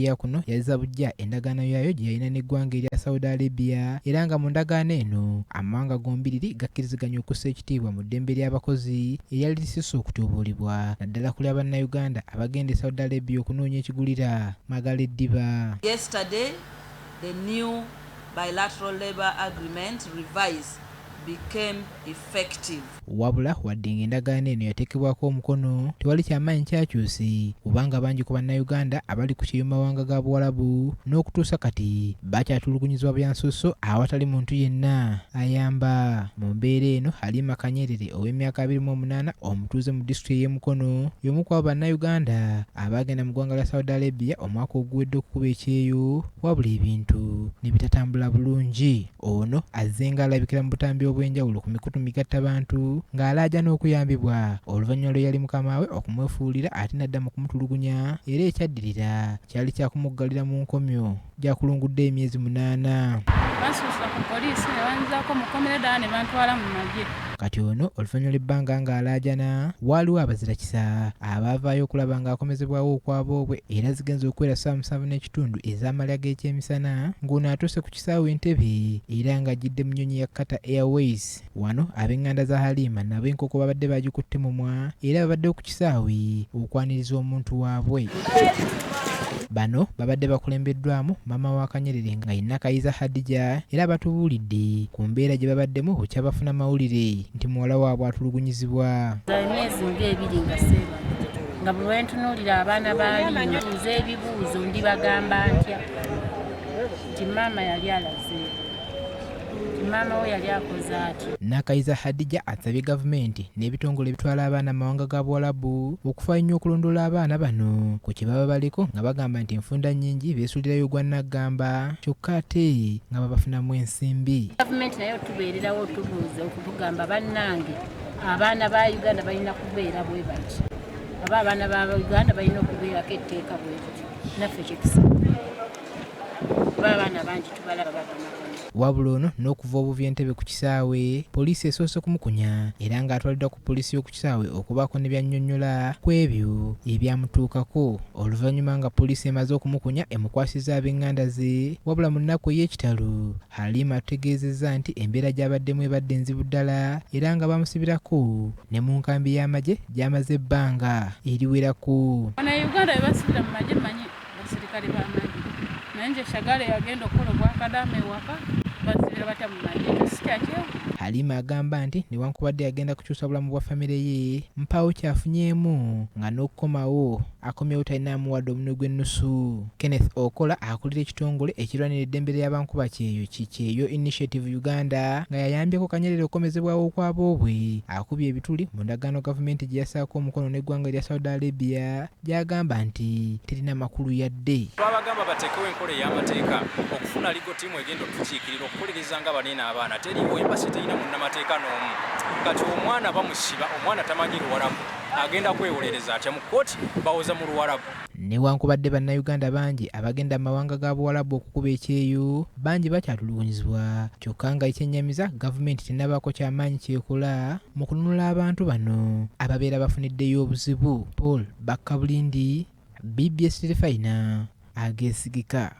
Ya kuno yazza buggya endagaano yaayo gye yalina n'eggwanga erya Saudi Arabia, era nga mu ndagaano eno amawanga gombiriri gakkiriziganya okussa ekitiibwa mu ddembe ly'abakozi eryali lisisse okutyoboolebwa, naddala ku lya Bannayuganda abagenda e Saudi Arabia okunoonya ekigulira magala eddiba. Yesterday, the new bilateral labour agreement revise became effective. Wabula wadde ng'endagaano eno yateekebwako omukono, tewali kyamaanyi kyakyuse kubanga bangi ku Bannayuganda abali ku kyeyo mu mawanga ga Buwalabu n'okutuusa kati bakyatulugunyizibwa byansusso awatali muntu yenna ayamba. Mu mbeera eno, Halima Kanyerere ow'emyaka 28 omutuuze mu disitulikiti ey'e Mukono y'omu ku abo Bannayuganda abaagenda mu ggwanga lya Saudi Arabia omwaka oguwedde okukuba ekyeyo wabula ebintu ne bitatambula bulungi. Ono azzenga alabikira mu butambi obw'enjawulo ku mikutu migattabantu ng'alaajana okuyambibwa oluvannyuma lw'eyali mukama we okumwefuulira ate n'adda mu kumutulugunya era ekyaddirira kyali kya kumuggalira mu nkomyo gy'akulungudde emyezi 8. Bansuusa ku poliisi ne banzizaako mu kkomera ddala ne bantwala mu magye. Kati ono oluvannyuma lw'ebbanga ng'alaajana, waaliwo abazirakisa abaavaayo okulaba ng'akomezebwawo okwaboobwe era zigenze okuwera ssaawa 7 n'ekitundu ez'amalya g'ekyemisana ng'ono atuuse ku kisaawe Entebbe era ng'ajjidde mu nnyonyi ya Qatar Airways. Wano ab'enganda za Halima nabo enkoko babadde bagikutte mumwa era babaddewo ku kisaawe okwaniriza omuntu waabwe. Bano babadde bakulembeddwamu maama wa Kanyerere nga ye Nakayiza Hadija era batubuulidde ku mbeera gye babaddemu bukya bafuna mawulire nti muwala waabwe atulugunyizibwa. Emyezi ng'ebiri nga seebaka nga buli lwentunuulira abaana ba Halima ebibuuzo ndibagamba ntya nti maama yali alaze, nti maama we yali akoze atya. Nakayiza Hadija asabye gavumenti n'ebitongole ebitwala abaana mu mawanga ga Buwalabu okufa ennyo okulondoola abaana bano ku kye baba baliko, nga bagamba nti enfunda nnyingi beesuulirayo ogwa nnaggamba kyokka ate nga babafunamu ensimbi. Gavumenti nayo tubeererawo otubuuza okutugamba bannange abaana ba Uganda balina kubeera bwe bati, oba abaana ba Uganda balina okubeerako etteeka bwe lityo, naffe kye tusaba kuba abaana bangi tubalaba babonabona. Wabula ono n'okuva obuvi Entebbe ku kisaawe, poliisi esoose kumukunya era ng'atwaliddwa ku poliisi y'oku kisaawe okubaako ne by'annyonnyola ku ebyo ebyamutuukako. Oluvannyuma nga poliisi emaze okumukunya emukwasizza ab'enganda ze. Wabula mu nnaku ey'ekitalo, Halima atutegeezezza nti embeera gy'abaddemu ebadde nzibu ddala era nga bamusibirako ne mu nkambi y'amagye gy'amaze ebbanga eriwerako. Wano e Uganda bwe basibira mu magye mmanyi basirikale b'amagye, naye nje Shagala yagenda okukola obwakadaama ewaka basibira batya mu magye, ekyo si kyakyewo. Halima agamba nti newankubadde yagenda kukyusa bulamu bwa famire ye, mpaawo ky'afunyeemu nga n'okukomawo akomyewo talinaamu wadde omunwe gw'ennusu. Kenneth Okola akulira ekitongole ekirwanira eddembe ly'abankubakyeyo ki Kyeyo Initiative Uganda nga yayambyeko Kanyerere okukomezebwawo okwaboobwe, akubye ebituli mu ndagaano gavumenti gye yassaako omukono n'eggwanga erya Saudi Arabia gy'agamba nti terina makulu yadde. Twabagamba bateekewo enkola ey'amateeka okufuna legal team egenda otukiikirira okukuliriza nga banene abaana. Teriiwo, embassy terina munnamateeka n'omu. Kati omwana bamusiba, omwana tamanyi Luwarabu, agenda kwewolereza atya mu kkooti? Bawoza mu Luwarabu. Newankubadde Bannayuganda bangi abagenda mu mawanga ga Buwalabu okukuba ekyeyo, bangi bakyatulugunyizibwa kyokka nga ekyennyamiza gavumenti tennabaako kyamaanyi ky'ekola mu kununula abantu bano ababeera bafuniddeyo obuzibu. Paul Bakkabulindi, BBS Terefayina, ageesigika.